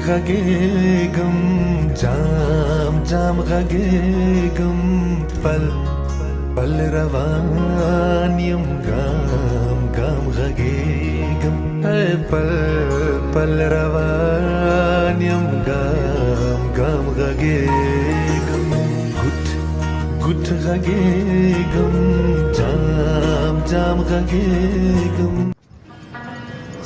غږېږم، جام جام غږېږم، پل پل روان یم، ګام ګام غږېږم، پل پل روان یم، ګام ګام غږېږم، ګوټ ګوټ غږېږم، جام جام غږېږم.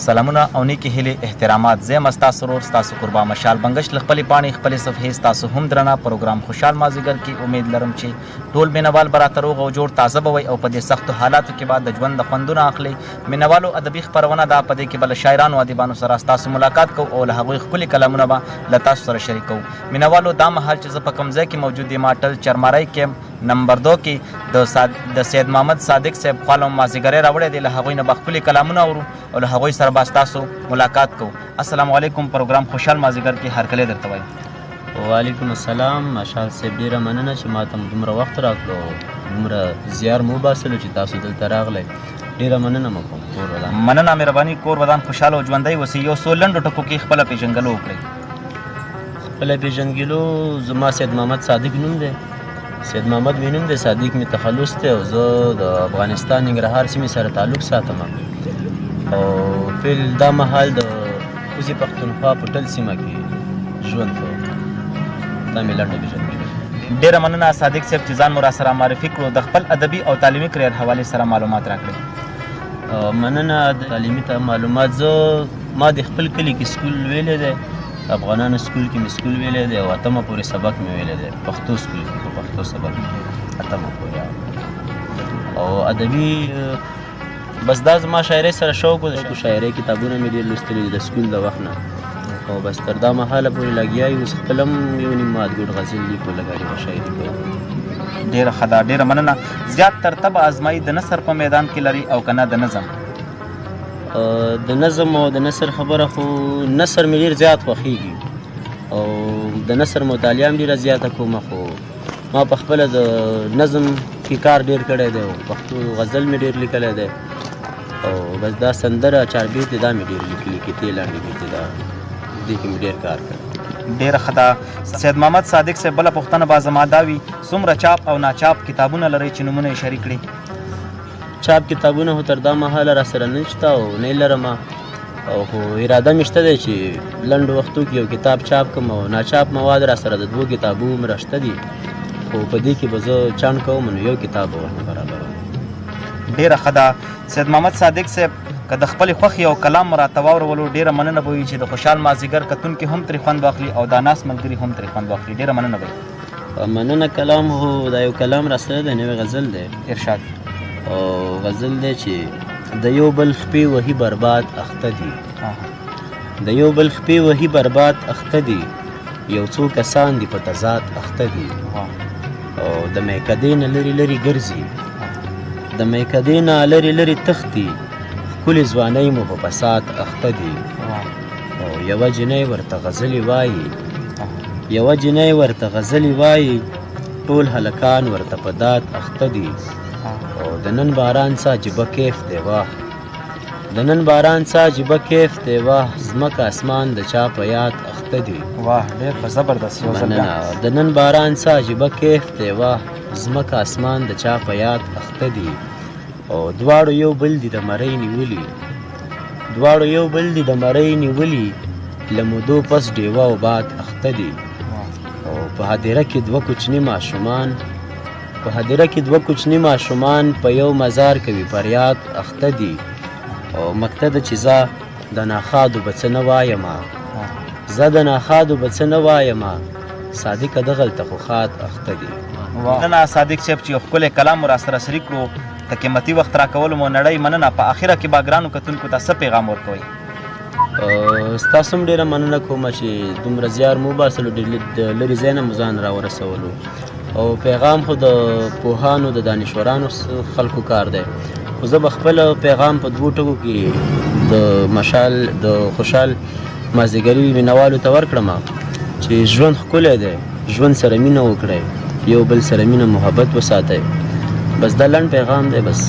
سلامونه او نیکې هیلې احترامات. زه یم ستاسو ورور، ستاسو قربا مشال بنګش له خپلې پاڼې، خپلې صفحې، ستاسو هم درنه پروګرام خوشحال مازیګر کې. امید لرم چې ټول مینوال به راته روغ او جوړ تازه به وئ او په دې سختو حالاتو کې به د ژوند د خوندونه اخلئ. مینوالو، ادبي خپرونه ده، په دې کې به له شاعرانو ادیبانو سره ستاسو ملاقات کوو او له هغوی ښکلي کلامونه به له تاسو سره شریکوو. مینوالو، دا مهال چې زه په کوم ځای کې موجود یم، ټل چرمارۍ کې نمبر 2 کې د سید محمد صادق صاحب خواله مو مازیګری راوړی دی. له هغوی نه به ښکلي کلامونه اورو او له هغوی سره به ستاسو ملاقات کوو. السلام علیکم، پروګرام خوشحال مازیګر کې هرکلی درته وایم. وعلیکم السلام مشال صاحب، ډیره مننه چې ماته مو دومره وخت راکړو، دومره زیار مو وباسلو چې تاسو دلته راغلی. ډیره مننه مو کوم، کور ودان. مننه، مهرباني، کور ودان، خوشحاله او ژوندی اوسئ. یو څو لنډو ټکو کې خپله پېژندګلو وکړئ. خپله پېژندګلو، زما سید محمد صادق نوم دی، سید محمد مې نوم دی، صادق مې تخلص دی او زه د افغانستان ننګرهار سیمې سره تعلق ساتم او فعل دا مهال د کوزې پښتونخوا په ټل سیمه کې ژوند کوم. دا مې لنډه پېژندګلو. ډېره مننه صادق صاحب چې ځان مو راسره معرفي کړو. د خپل ادبي او تعلیمي کریر حوالې سره معلومات راکړئ. مننه. د تعلیمي ته معلومات، زه ما د خپل کلي کې سکول ویلی دی، افغانانو سکول کې مې سکول ویلی دی او اتمه پورې سبق مې ویلی دی، پښتو سکول کې په پښتو سبق کې اتمه پورې. او ادبي بس دا زما شاعرۍ سره شوق و، د شاعرۍ کتابونه مې ډېر لوستلي دي د سکول د وخت نه او بس تر دا مهاله پورې لګیا یو. اوس خپل هم یو نیم مات ګوډ غزل لیکو، لږه ډېره شاعري کوو. ډېره ښه ده، ډېره مننه. زیات تر طبع ازمایي د نثر په میدان کې لري او که نه د نظم؟ د نظم او د نثر خبره خو نثر مې ډېر زیات خوښېږي او د نثر مطالعه هم ډېره زیاته کوم، خو ما په خپله د نظم کې کار ډېر کړی دی او پښتو غزل مې ډېر لیکلی دی او بس دا سندره چاربیتې دا مې ډېر لیکلي، کیتې لاندې بیتې دا دې کې مې ډېر کار کړی. ډېره ښه ده سید محمد صادق صاحب. بله پوښتنه به زما دا وي، څومره چاپ او ناچاپ کتابونه لرئ چې نومونه یې شریک کړئ؟ چاپ کتابونه خو تر دا مهاله را سره نشته او نه یې لرم او خو اراده مې شته دی چې لنډو وختو کې یو کتاب چاپ کړم او ناچاپ مواد را سره د 2 کتابو عمره شته دي، خو په دې کې به زه چاڼ کوم نو یو کتاب به ورته برابروم. ډېره ښه ده سید محمد صادق صاحب، که د خپلې خوښې او کلام مو راته واورولو ډېره مننه به وي چې د خوشحال مازیګر کتونکي هم ترې خوند واخلي او دا ناست ملګري هم ترې خوند واخلي. ډېره مننه به وي. مننه. کلام هو دا یو کلام را سره دی، نوی غزل دی. ارشاد. او غزل دی چې د یو بل خپې وهي برباد اخته دي، د یو بل خپې وهي برباد اخته دي، یو څو کسان دي په تضاد اخته دي او د میکدې نه لرې لرې ګرځي، د میکدې نه لرې لرې تښتي، ښکلې ځوانۍ مو په فساد اخته دي او یوه جینۍ ورته غزلې وایي، یوه جینۍ ورته غزلې وایي، ټول هلکان ورته په داد اخته دي او د نن باران څه عجیبه کیف دی واه، د نن باران څه عجیبه کیف دی واه، ځمکه اسمان د چا په یاد اخته دي. واه، ډېر ښه، زبردست. یو ځل بیا. د نن باران څه عجیبه کیف دی واه، ځمکه اسمان د چا په یاد اخته دي او دواړو یو بل دي د مرۍ نیولي، دواړو یو بل دي د مرۍ نیولي، له مودو پس ډېوه او باد اخته دي او په هدیره کې دوه کوچني ماشومان، په هدیره کې دوه کوچني ماشومان په یو مزار کوي فریاد اخته دي او مکته چې زه د ناښادو به څه نه وایم، زه د ناښادو به څه نه وایم، صادقه دغلته خو ښاد اخته دي. مننه صادق صاحب چې یو ښکلی کلام مو راسره شریک کړو، د قیمتي وخت راکولو مو نړۍ مننه. په اخره کې به ګرانو کتونکو ته څه پیغام ورکوئ؟ ستاسو هم ډېره مننه کوم چې دومره زیار مو وباسلو، ډېر د لرې ځای نه مو ځان راورسولو او پیغام خو د پوهانو د دانشورانو خلکو کار دی، خو زه به خپل پیغام په 2 ټکو کې د مشال د خوشحال مازدیګري مینوالو ته ورکړم چې ژوند ښکلی دی، ژوند سره مینه وکړئ، یو بل سره مینه محبت وساتئ، بس دا لنډ پیغام دی بس.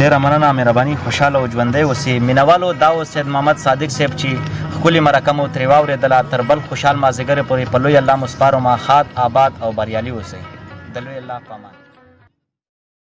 ډیره مننه، مهرباني، خوشحاله او ژوندی اوسې. مینوالو، دا و سید محمد صادق صاحب چې ښکلې مرکه مو ترې واورېدله. تر بل خوشحال مازدیګر پورې په لوی الله مو سپارم. ښاد، آباد او بریالي اوسئ. د لوی الله په امان.